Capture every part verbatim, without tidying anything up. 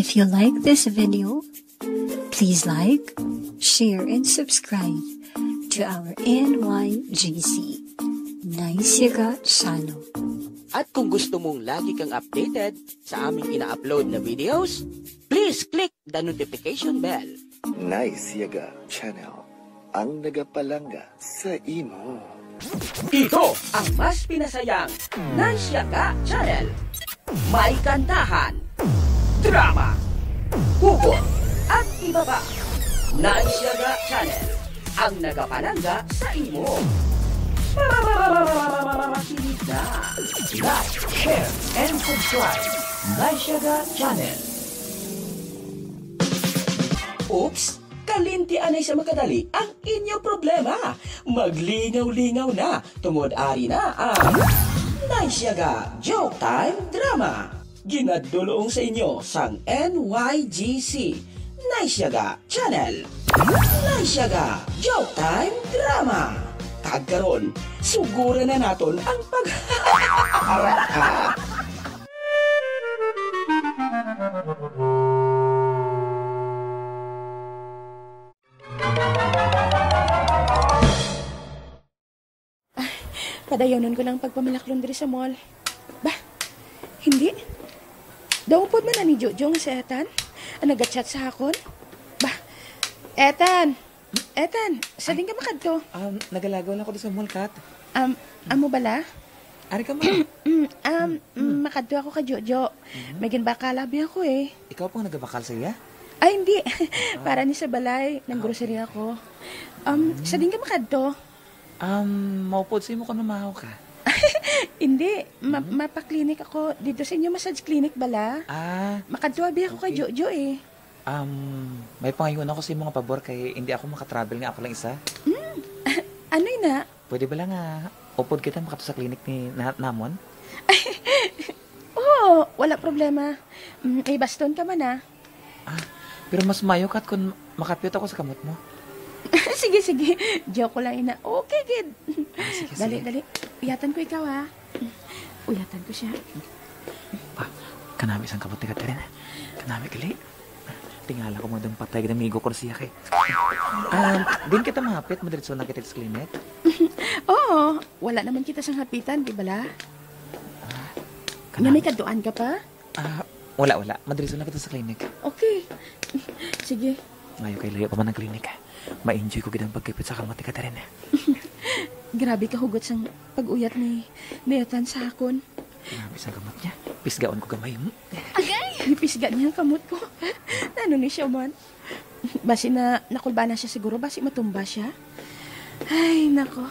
If you like this video, please like, share, and subscribe to our N Y G C Nice Yaga channel. At kung gusto mong lagi kang updated sa aming ina-upload na videos, please click the notification bell. Nice Yaga Channel, ang nagapalangga sa imo. Ito ang mas pinasayang Nice Yaga Channel. May kantahan, drama, hugot, at iba pa. Nice Yaga Channel, ang nagapalangga sa imo. Makinig na. Like, share, and subscribe. Nice Yaga Channel. Oops! Kalinti anay sa makadali ang inyo problema. Maglingaw-lingaw na, tungod ari na ang Nice Yaga Joke Time Drama. Ginadulong sa inyo sang N Y G C Nice Yaga Channel. Nice Yaga Joke Time Drama. Kag karon, suguran na naton ang pag Padayunon ko lang pagpamalaklon diri sa mall. Bah, hindi. Daw upod man na ni Jojo nga si Ethan ang nagachat sa akon. Bah, Ethan! Ethan, sa din ka makadto? Um, nagalagaw lang ako sa mall, Kat. Um, amo bala? Ari ka, ma. Mm, um, mm, makadto ako ka Jojo. Mhm. May ginbakal abi ako eh. Ikaw pang nagabakal sa iya? Ay, hindi. Ah. Para ni sa balay, nang Ah, grocery okay. ako. Um, Mm. sa din ka makadto? Um, maupod sa imo kung mamahaw ka. Hindi, ma- Mhm. mapa-clinic ako. Dito sa inyo, massage clinic bala? Ah, Makadto abi ako ka okay. Jojo eh. Um, may pangayon ako sa imo nga pabor kay hindi ako makatravel nga ako lang isa. Mm. Ano na? Pwede bala nga upod kita makadto sa clinic ni na, namon? Oo, wala problema. Mm, may baston ka man ah. Ah, pero mas mayo, Kat, kung makapiyot ako sa kamot mo. Sige, sige. Joke ko lang ina. Okay, gid. Ah, sige, Dali, sige. dali. Uyatan ko ikaw ah. Uyatan ko siya. Pa, kanami sang kamot ni Catherine. Kanami gali. Tingala ko mo dang patay gid ang migo ko siya kay. Um, din kita mahapit, madiretso na kita sa clinic. Oo, wala naman kita sang hapitan, di bala? Nga may Kanami. kaduan ka pa? Ah, wala, wala. Madiretso na kita sa clinic. Okay. Sige. Ngayo kay layo pa man ang clinic. Ma-enjoy ko gid ang pagkapit sa kamot ni Catherine. Grabe ka hugot sang pag-uyat ni Nathan sa akon. Grabe sa kamot niya. Pisgaon ko gamay, hmm? Agay! Gipisga niya ang kamot ko. Nano ni siya man? Basi na nakulba na siya siguro, basi matumba siya. Ay, nako.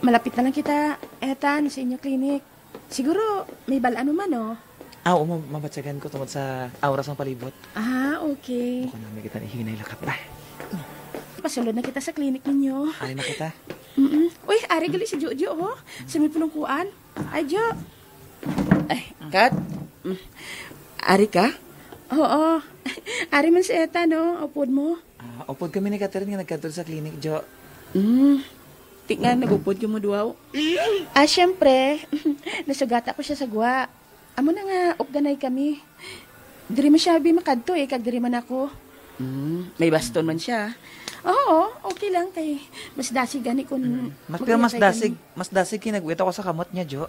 Malapit na lang kita, Ethan, sa inyo clinic. Siguro, may bal-an mo man, oh. Ah, oo, ma- mabatyagan ko tungod sa aura sang palibot. Ah, okay. Baka namin kita ihinay lakat na. Pasulod na kita sa clinic ninyo. Ari na kita. Mm-mm. Uy, ari gali si Jojo, oh. Sa may pulungkuan. Ay, Jo. Ay, Kat. Mm. Ari ka? Oo. Ari man si Eta, no? Upod mo. Ah, upod kami ni Catherine nga nagkadto sa clinic, Jo. Mm. Ti nga nagupod ka mo duaw? Ah, syempre. Nasugata ko siya sa gwa. Amo na nga, updanay kami. Diri man siya abi makadto eh, kag diri man ako. Mm, may baston man siya. Oo, okay lang kay mas dasig gani kun Mm. Mas, pero mas maguyatay dasig, kami. Mas dasig kay nag-wait ako sa kamot niya, Jo.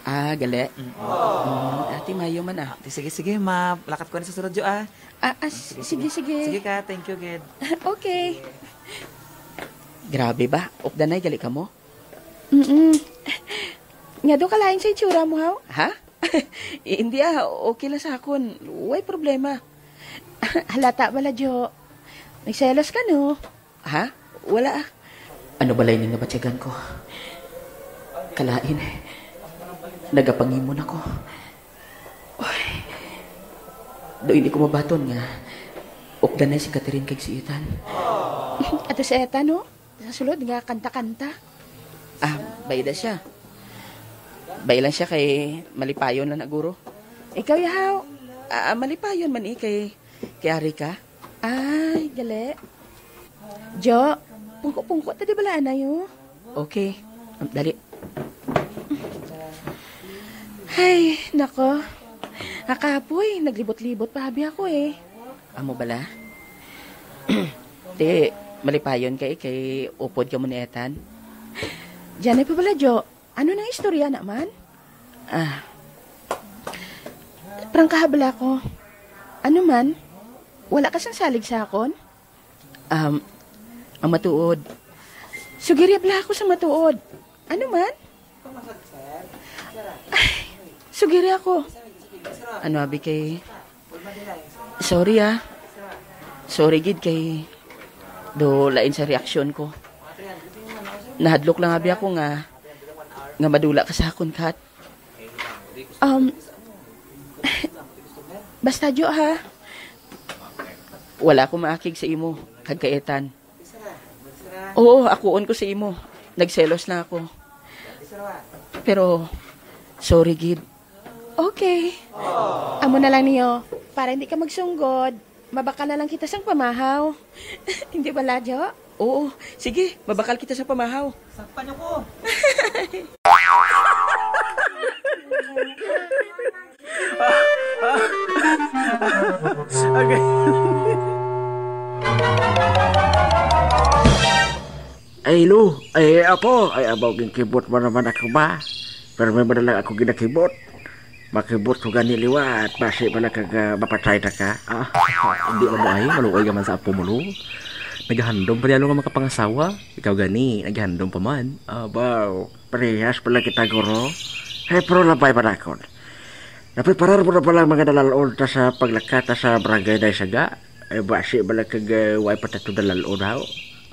Ah, gali. Mm. Mm, ati mayo man ah. Ati, sige, sige, malakat ko na sa sulod, Jo, ah. Ah, ah, Sige, sige, sige. sige. Sige ka, thank you, gid. Okay. Grabe ba? Updanay gali kamo? Mm-mm. Nga do kalain sa itsura mo, haw? Ha? Eh, hindi ah, okay lang sa akon. Way problema. Halata bala, Jo. Nagselos ka, no? Ha? Wala ah. Ano balay ning nabatyagan ko? Kalain, nagapangimon ako. Oy. Do hindi ko mabaton nga updan na si Catherine kag si Ethan. Ato si Ethan, no? Sa sulod nga kanta-kanta. Ah, bayda siya. Bay lang siya kay malipayon lang na guro. Ikaw, yahaw. Ah, malipayon man eh kay, kay ari ka. Ay, gali. Jo, pungko-pungko ta di bala anay, oh. Okay. Dali. Ay, nako. Kakapoy, naglibot-libot pa abi ako eh. Amo bala? Ti, malipayon kay, kay upod ka mo ni Ethan. Diyan pa bala, Jo. Ano nang istorya naman? Ah. Prangkaha bala ko. Ano man? Wala ka sang salig sa akon? Um, ang matuod. Sugiri bala ako sa matuod. Ano man? Ay, sugiri ako. Ano abi kay, sorry ah. Sorry gid kay do lain sa reaksyon ko. Nahadlok lang abi ako nga, nga madula ka sa akon, Kat. Um, basta, Jo, ha? Wala ko maakig sa imo, kag kay Ethan. Oo, akuon ko sa imo. Nagselos lang ako. Pero, sorry gid. Okay. Amo na lang niyo, para hindi ka magsunggod, mabakal na lang kita sang pamahaw. Hindi bala, Jo? Oo, sige, mabakal kita sa pamahaw. Sakpan niyo ko. Okay. Ay, Lo, ay, apo, ay, abaw, ginkibot mo naman ako ba? Pero may madala ako ginakibot. Makibot ko gani liwat, basi pala kag, ah, mapatay na ka. Ah, hindi mo ay, maluoy ka man sa apo mo, Lo. Naghahandom pa dialo nga makapangasawa. Ikaw gani, naghahandom pa man. Abaw, parehas pala kita, guro. Hey, pero labay pa nakon. Napreparar mo na pala ang mga dalalon ta sa paglakat ta sa barangay na isaga? Eh, basi bala kag, eh, way pa tato dalalon, haw?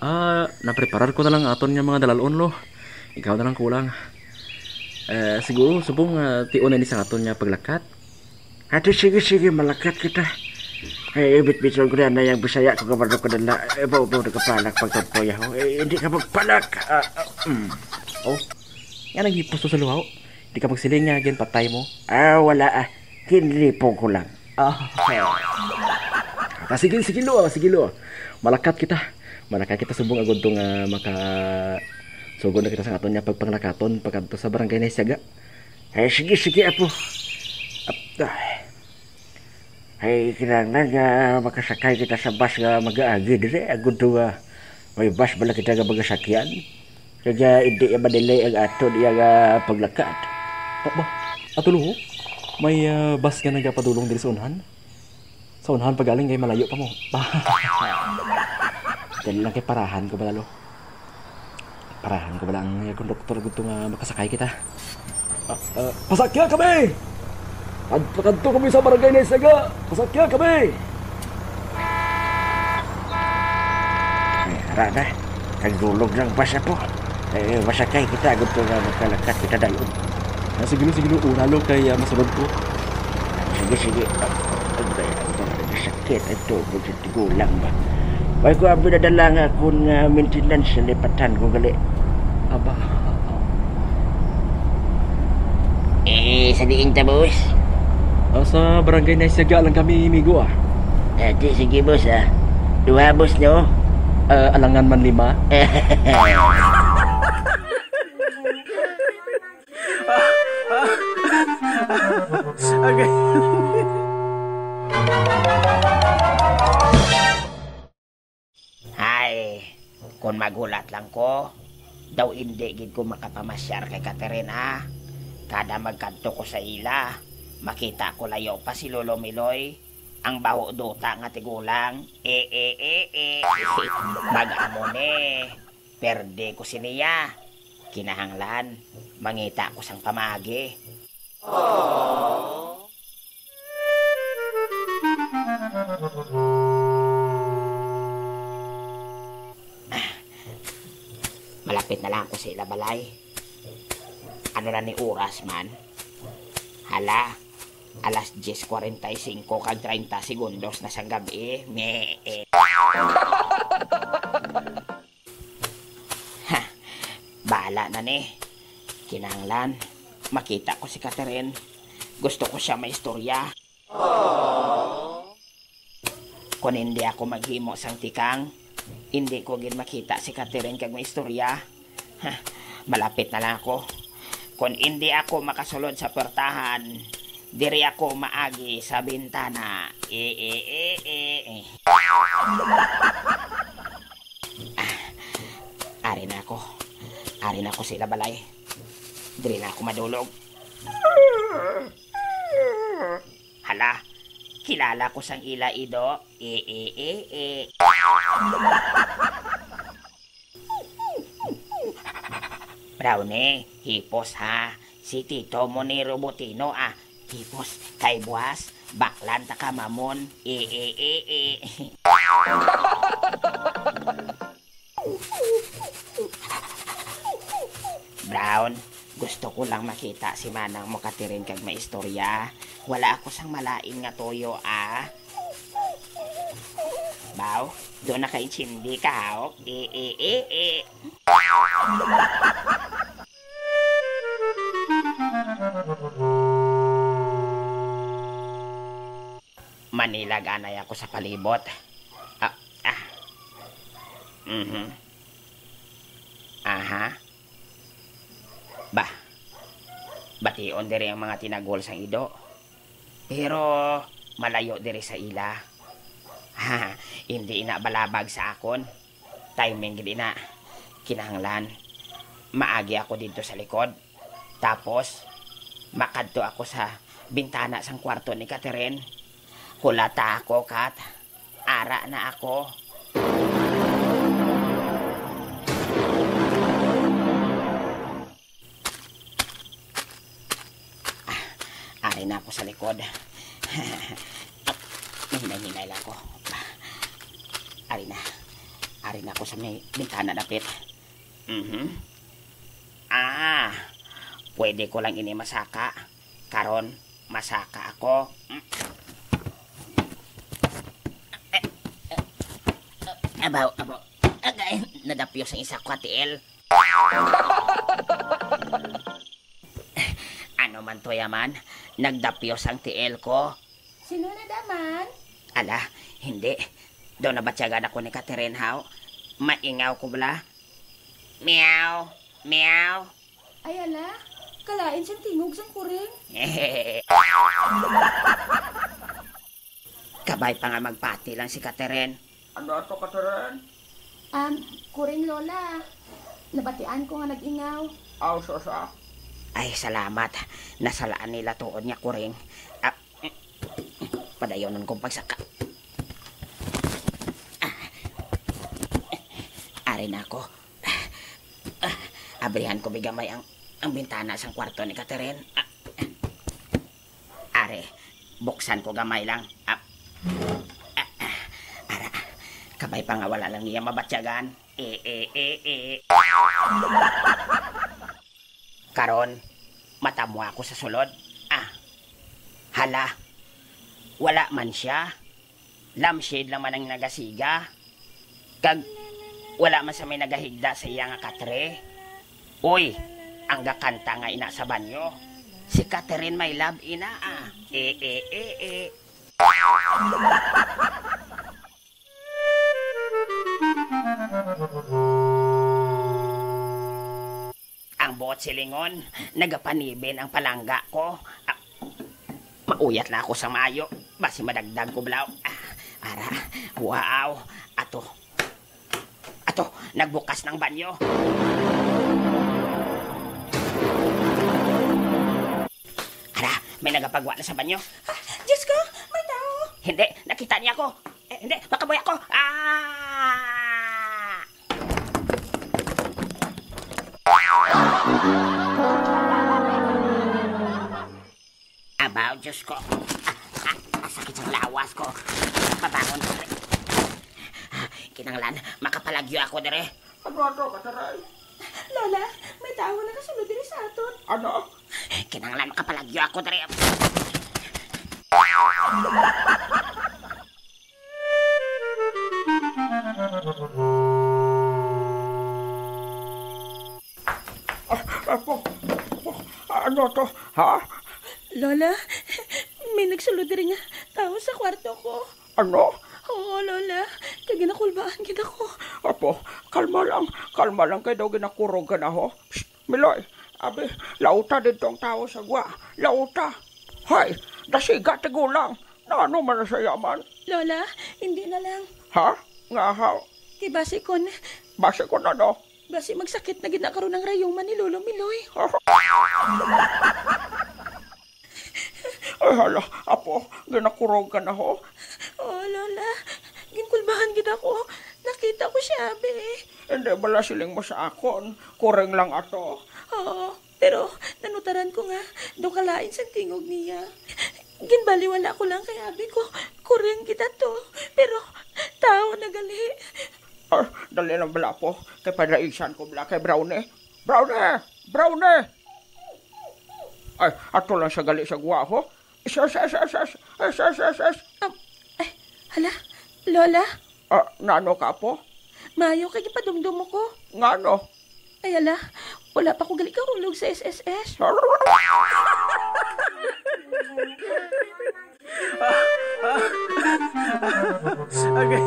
Ah, napreparar ko na lang aton nga mga dalalon, Lo. Ikaw na lang kulang. Eh, siguro, subong, ah, tion na ni sa aton nga paglakat. Ate, sige, sige, malakat kita. Eh, ibit-biton ko na na yung Bisaya ko, kabalo ko na na. Eh, ba, ba, nagkapalak pagtampoy ako. Eh, hindi ka magpalak. Ah, ah, mm. Oh, nga naghipusto sa luhaw. Di ka magsiling nga ginpatay mo? Ah, wala ah. Kinlipong ko lang. Ah. Ta, sige, sige, Lo, sige, Lo. Malakat kita. Malakat kita subong agud to nga maka sugod na kita sa aton nga pagpanglakaton pagkadto sa barangay na Siaga. Eh, sige, sige, apo. Ap-, ah. Ay, kinahanglan nga makasakay kita sa bus nga mag-aagi diri. Agud to nga may bus bala kita nga magasakyan. Kaya hindi madali ang ato niya nga paglakat. Pa, ba? Ato, Lo, may, ah, bus nga nagapadulong diri sa unhan. Sa unhan pagaling kay malayo pa mo. Dali lang kay parahan ko bala, Lo. Parahan ko bala ang, ah, konduktor gud to nga makasakay kita. Ah, ah, pasakya kami! Ad-, kadto kami sa barangay na Isaga. Pasakya kami! Ay, ara na. Nagdulog lang pa siya po. Eh, masakay kita. Agad to nga magkalakat kita dayon. Ah, sige, Lo, sige, Lo. Una, Lo, kay, ah, masunod ko. Sige, sige. Ang daya ko, sakit. Ito, Gulang ba? Way ko abi nadala nga akon nga maintenance, lipatan ko gali. Aba. Eh, sa diin ta, boss? Ah, sa barangay na Siaga lang kami, migo, ah. Eh, di, sige, boss, ah. Duha, boss, no? Ah, alangan man lima. Okay. Ay, kung maghulat lang ko, daw indi gid ko makapamasyar kay Katerina. Kada magkadto ko sa ila, makita ko layo pa si Lolo Miloy, ang baho duta nga tigulang. E, e, e, e. Mag-amo ni. Perde ko siniya. Kinahanglan, mangita ko sang pamaagi. Malapit na lang ako sa ila balay. Ano na ni oras man? Hala, alas diyes kwarenta y singko kag treinta segundos na sang gabi. Me, eh. Ha, bahala na ni. Kinahanglan, makita ko si Catherine. Gusto ko siya maistorya. Kung hindi ako maghimo sang tikang, hindi ko gid makita si Catherine kag maistorya. Ha, malapit na lang ako. Kung hindi ako makasulod sa puwertahan, Diri ako maagi sa bintana. E, e, e, e, e. Ah, ari na ako. Ari na ako sa ila balay. Diri na ako madulog. Hala, kilala ko sang ila ido. E, e, e, e. Brownie, hipos ha. Si Tito mo ni Robotino, ah. Hipos, kay buwas, baklan ta ka mamon. E, e, e, e. Brown, gusto ko lang makita si Manang mo, Catherine, kag maistorya. Wala ako sang malain nga tuyo, ah. Baw, do nakaintindi ka, haw? E, e, e, e. Manilag anay ako sa palibot. Ah, ah. Mhm. Aha. Bah, bation diri ang mga tinagol sang ido. Pero malayo diri sa ila. Hindi ina balabag sa akon. Timing gid ina. Kinahanglan maagi ako didto sa likod. Tapos, makadto ako sa bintana sang kwarto ni Catherine. Hulata ako, Kat. Ara na ako. Ah, ari na ako sa likod. Hinay-hinay lang ako. Ari na. Ari na ako sa may bintana dapit. Mhm. Ah, pwede ko lang ini masaka. Karon, masaka ako. Abaw, abaw. Agay, nadapyos ang isa ko, Ate El. Ano man to, yaman? Nagdapyos ang tiil ko. Sino na daman? Ala, hindi. Daw nabatyagan ako ni Catherine, haw. Maingaw ko bala. Meow, meow. Ay, ala, kalain siyang tingog sang kuring. Kabay pa nga magpati lang si Catherine. Ano ato, Catherine? Um, kuring, Lola. Nabatian ko nga nag-ingaw. Aw, sus, ah. Ay, salamat. Nasalaan nila tuod nga kuring. Ah, padayonon kong pagsaka. Ah, ari na ako. Ah, abrihan ko bigamay ang, ang bintana sang kwarto ni Catherine. Ah, Are, buksan ko gamay lang. Ap-, ah, ah, ara, kabay pa nga wala lang niya mabatyagan. E, e, e, e. Karon, matamwa ako sa sulod. Ah, hala, wala man siya. Lampshade lang man ang nagasiga. Kag wala man sa may nagahigda sa iya nga katre. Uy, ang gakanta nga ina sa banyo. Si Catherine, my love, ina, ah. E, e, e, e. Ang buot silingon, nagapanibin ang palangga ko. Ah, mauyat na ako sa maayo. Basi madagdag ko, blaw. Ah, ara, wow. Ato. Ato, nagbukas ng banyo. Ara, may nagapagwa na sa banyo. Ah, Diyos ko, may tao. Hindi, nakita niya ako. Eh, hindi, makabuhi ako. Ah! Abaw, Diyos ko. Ah, ah, ah, sakit sa lawas ko. Pabangon ko. Ah, kinahanglan, makapalagyo ako diri. Ano ato, Kataray? Lola, may tawo nakasulod diri sa aton. Ano? Kinahanglan makapalagyo ako diri. Ah, apo, apo, ano to, ha? Lola, may nagsulod diri nga tawo sa kwarto ko. Ano? Oo, Lola. Kay ginakulbaan gid ako. Apo, kalma lang. Kalma lang kay daw ginakurog ka na, ho. Psst, Miloy, abi, lauta didto ang tawo sa gwa. Lauta. Hay, dasiga, tigulang. Naano man na sa yaman? Lola, hindi na lang. Ha? Nga haw? Kay basi kon, Basi kon ano? Basi magsakit na gid na karon ang rayuman ni Lolo Miloy. Ay, hala, apo, ginakurog ka na, ho? Oo, Lola. Ginkulbahan gid ako. Nakita ko siya, abi. Hindi bala siling mo sa akon, kuring lang ato? Oo, pero nanutaran ko nga daw kalain sang tingog niya. Ginbaliwala ko lang kay abi ko, kuring gid ato. Pero tao na gali. Ah, dali lang bala, apo, kay padaisan ko bala kay Brownie. Brownie! Brownie! Ay, ato lang sa gali sa guwa, ho. Is, is, is, is, is, is, is, is, is. Um, ay, hala, Lola. Ah, nano ka, apo? Maayo kay gipadumdom mo ko. Ngano? Ay, hala, wala pa ko gali kahulog sa S S S. Okay.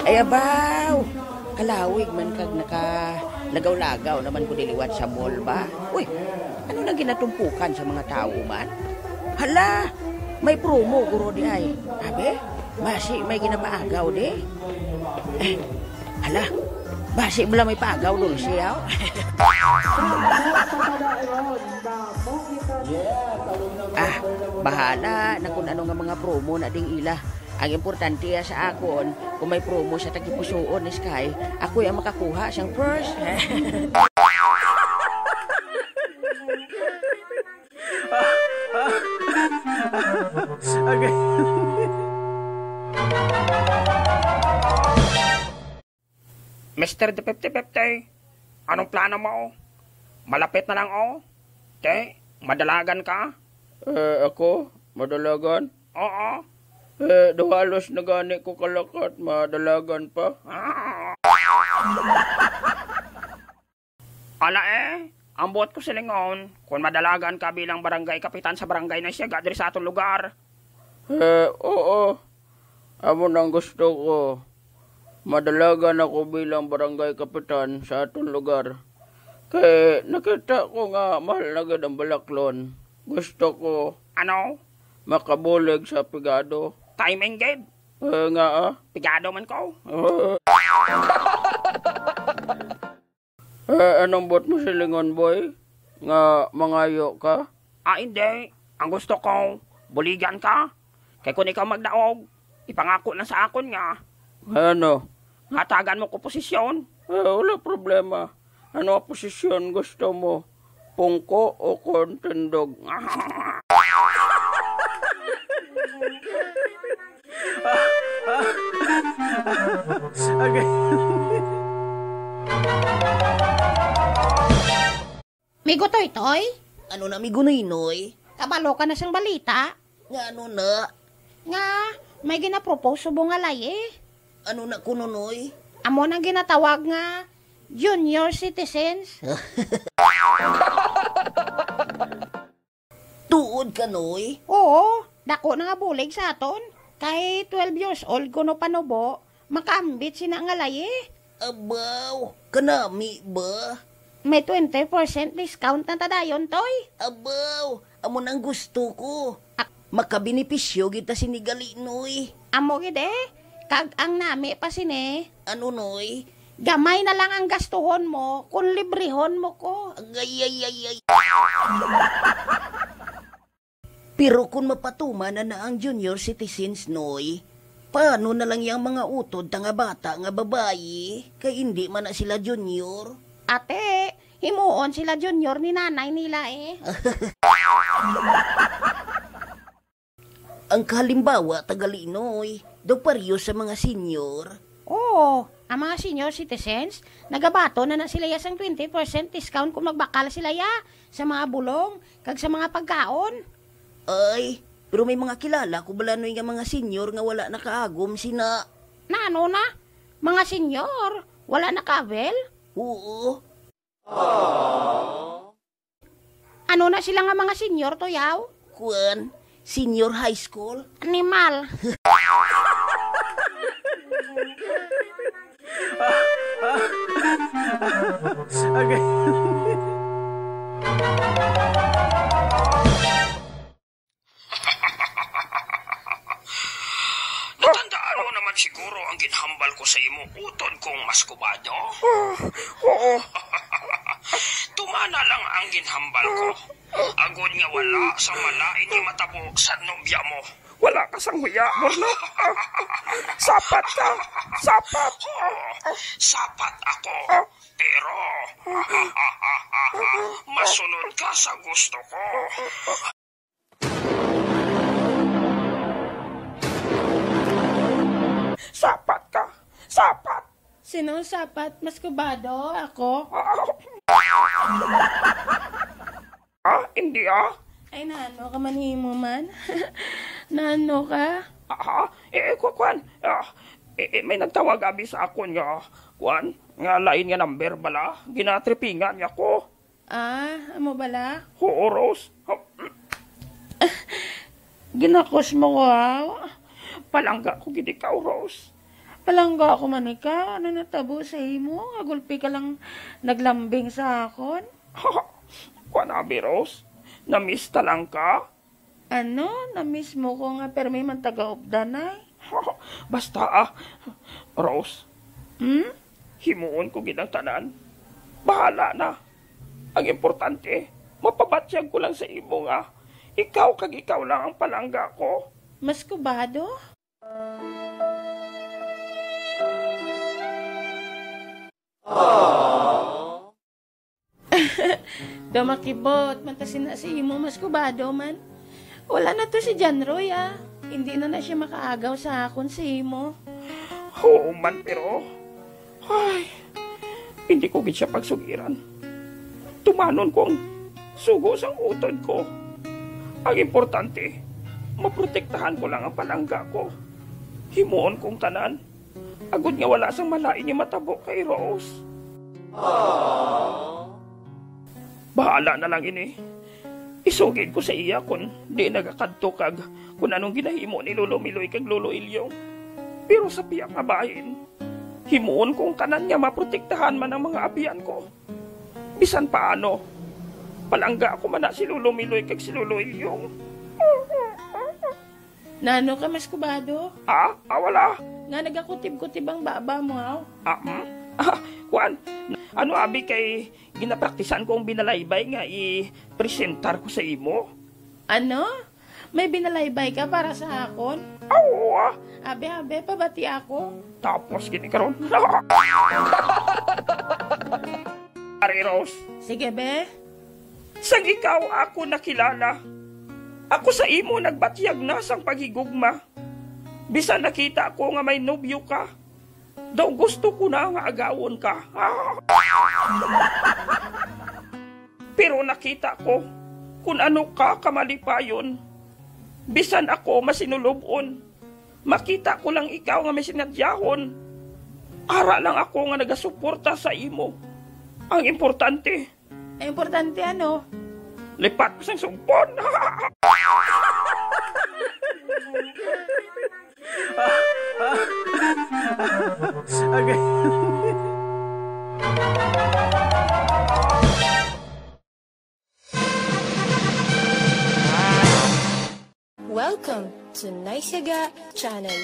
Ay, abaw! Kalawig man kag naka lagaw-lagaw naman ko diliwat sa mall ba? Uy, ano nang ginatumpukan sa mga tao man? Hala! May promo guro di ay. Abi, basi may ginapaagaw di. Eh, hala, basi bala may paagaw dulce, aw. Ah, bahala na kung ano nga mga promo na ding ila. Ang importante, ah, sa akon, kung may promo sa tagipusuon ni Sky, ako'y ang makakuha sang first. Okay. Mister De Fifty Fifty, anong plano mo? Malapit na lang, oh. Te, madalagan ka? Eh, ako? Madalagan? Oo. Eh, daw halos na gani ko kalakat, madalagan pa. Ala, eh, ang buot ko silingon, kung madalagan ka bilang barangay kapitan sa barangay na siya diri sa aton lugar. Eh, oo. Amo nang gusto ko. Madalagan ako bilang barangay kapitan sa aton lugar. Kay nakita ko nga mahal na gid ang balaklon. Gusto ko Ano? Makabulig sa pigado. Timing gid. Eh, nga, ah. Pigado man ko. Eh, anong buot mo silingon, boy? Nga mangayo ka? Ah, hindi. Ang gusto ko, buligan ka. Kay kung ikaw magdaog, ipangako na sa akon nga. Ano? Ngatagan mo ko posisyon. Eh, wala problema. Ano ang posisyon gusto mo? Pungko o kon tindog? Okay. Migo Toytoy? Ano na, Migo Noynoy? Kabalo ka na sang balita? Nga ano na? Nga may ginapropose subong nga layi. Ano na kuno, Noy? Amo nang ginatawag nga junior citizens. Tuod ka, Noy? Oo, dako na nga bulig sa aton. Kay twelve years old kuno panubo, makaambit sina nga layi. Abaw, kanami ba? May twenty percent discount na ta dayon, Toy. Abaw, amo nang gusto ko. Ak- Makabenepisyo gid ta sini gali, Noy. Amo gid eh. Kag ang nami pa sini, Ano, Noy? Gamay na lang ang gastuhon mo kung librehon mo ko. Agay, ay, ay, ay. Pero kung mapatuman na, na ang junior citizens, Noy, paano na lang yang mga utod ta nga bata nga babayi? Kay indi man na sila junior. Ate, himuon sila junior ni nanay nila eh. Ang kahalimbawa, taga Linoy, daw pareho sa mga senior. Oo, ang mga senior citizens, nagabaton na na sila ya sang twenty percent discount kung magbakal sila ya sa mga bulong kag sa mga pagkaon. Ay, pero may mga kilala ko bala, Noy, nga mga senior nga wala nakaagom sina. Nano na? Mga senior? Wala naka-avail? Oo. Ano na sila nga mga senior, Toyaw? Kuan, senior high school. Animal. Okay. Natandaan mo naman siguro ang ginhambal ko sa imo, utod kong maskubado. Ah, oo. Tumana lang ang ginhambal ko. Agod nga wala sang malain nga matabo sa nobya mo. Wala ka sang huya, Borno. Sapat ka. Sapat. Oo, sapat ako. Pero, masunod ka sa gusto ko. Sapat ka. Sapat. Sino ang sapat? Maskubado? Ako? Ah, hindi ah. Ay, naano ka man himo man? Naano ka? Aha, eh, ku-, kuan, ah, eh, eh, may nagtawag abi sa akon nga, kuan, nga lain nga number bala, ginatripingan niya ko. Ah, amo bala? Oo, Rose. Ha, mm. Ginakos mo ko, ha? Palangga ko gid ikaw, Rose. Palangga ko man ikaw? Ano natabo sa imo? Nga gulpi ka lang naglambing sa akon? Kuan abi, Rose. Namista lang ka? Ano? Namiss mo ko nga permi man taga-updan ay? Basta, ah, Rose, hmm? Himuon ko gid ang tanan. Bahala na. Ang importante, mapabatyag ko lang sa imo nga ikaw kag ikaw lang ang palangga ko. Maskubado? Tumakibot man ta sina sa imo, maskubado man. Wala na to si John Roy, ah. Hindi na na siya makaagaw sa akon sa imo. Oo man, pero, ay, hindi ko gid siya pagsugiran. Tumanon kong sugo sang utod ko. Ang importante, maprotektahan ko lang ang palangga ko. Himuon kong tanan. Agod nga wala sang malain nga matabo kay Rose. Bahala na lang ini. Isugid ko sa iya kon di nagakadto kag kon anong ginahimo ni Lolo Miloy kag Lolo Ilyong. Pero sa pihak nga bahin, himuon kong tanan nga maprotektahan man ang mga abyan ko. Bisan paano, palangga ko man na si Lolo Miloy kag si Lolo Ilyong. Nano ka, maskubado? Ah, ah, wala. Nga nagakutib-kutib ang baba mo, haw? Ah, hmm? Ah, kuan, ano abi kay ginapraktisan ko ang binalaybay nga i-presentar ko sa imo? Ano? May binalaybay ka para sa akon? Ah, oo, ah. Abi, abi, pabati ako. Tapos gini karon. Ari, Rose. Sige, be. Sang ikaw ako nakilala, ako sa imo nagbatyag na sang paghigugma. Bisan nakita ko nga may nobyo ka, daw gusto ko na nga agawon ka. Pero nakita ko kun ano ka kamalipayon. Bisan ako masinulobon, makita ko lang ikaw nga may sinadyahon. Ara lang ako nga nagasuporta sa imo. Ang importante, Ang importante, ano? Lipat ko sang sumpon. Okay. Welcome to Nice Yaga Channel,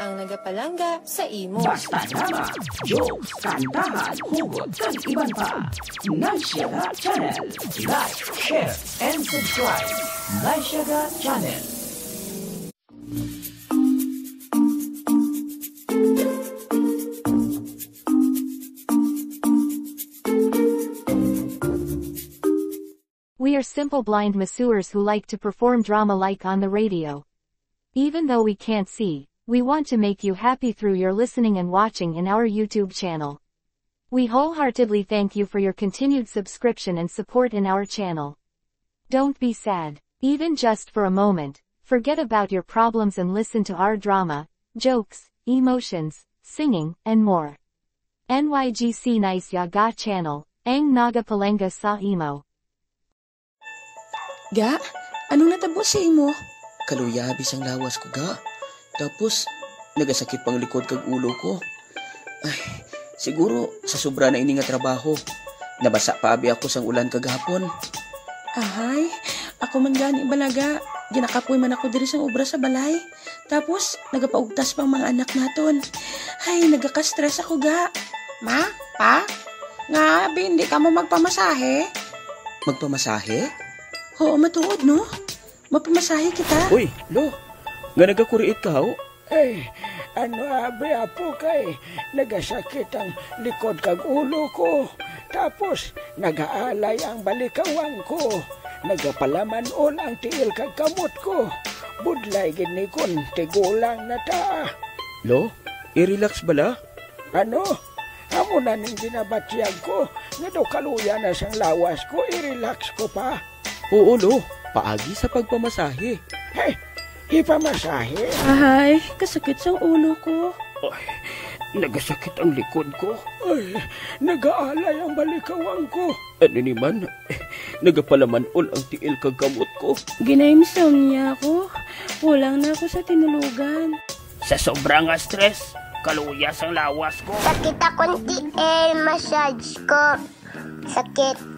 ang nagapalangga sa imo. Basta drama, jokes, kantahan, hugot, kag iban pa. Nice Yaga Channel. Like, share, and subscribe. Nice Yaga Channel. We are simple blind masseurs who like to perform drama like on the radio. Even though we can't see, we want to make you happy through your listening and watching in our YouTube channel. We wholeheartedly thank you for your continued subscription and support in our channel. Don't be sad, even just for a moment. Forget about your problems and listen to our drama, jokes, emotions, singing, and more. N Y G C Nice Yaga Channel, ang nagapalangga sa imo. Ga, anong natabo sa imo? Kaluyabi sang lawas ko, ga. Tapos, nagasakit pang likod kag ulo ko. Ay, Siguro sa sobra na ini nga trabaho. Nabasa pa abi ako sang ulan kagahapon. Ahay, ako man gani balaga. Ginakapoy man ako diri sang obra sa balay. Tapos, nagapaugtas pang mga anak naton. Ay, nagaka-stress ako ga. Ma, pa, nga abi hindi ka mo magpamasahe? Magpamasahe? Oo, matuod, no? Mapamasahe kita. Uy, Lo, nga nagakuriit ka, ho? Ay, ano abi, apo, kay nagasakit ang likod kag ulo ko. Tapos, nagaalay ang balikawang ko. Nagapalamanol ang tiil kag kamot ko. Budlay gid ni kon tigulang na ta. Lo, i-relax bala. Ano? Amo na ning ginabatyag ko, nga daw kaluya na sang lawas ko, i-relax ko pa. Oo, Lo. Paagi sa pagpamasahe. Hey, ipamasahe? Ahay, kasakit sang ulo ko. Ay, nagasakit ang likod ko. Ay, nagaalay ang balikawang ko. Ano ni man? Nagapalamanol ang tiil kag kamot ko. Ginaimsomnia ko. Kulang na ako sa tinulugan. Sa sobra nga stress, kaluya sang lawas ko. Sakit akong tiil, massage ko. Sakit.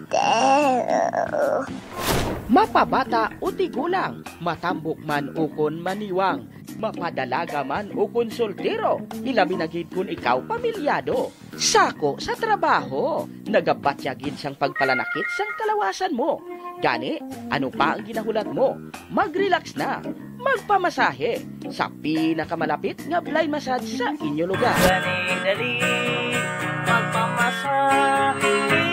Mapabata o tigulang, matambok man ukon maniwang, mapadalaga man ukon soltero, ilabi na gid kon ikaw pamilyado. Sako sa trabaho, nagabatya gid sang pagpalanakit sang kalawasan mo. Gani, ano pa ang ginahulat mo? Mag-relax na. Magpamasahe sa pinakamalapit nga Blay Massage sa inyo lugar. Dali, dali, magpamasahe.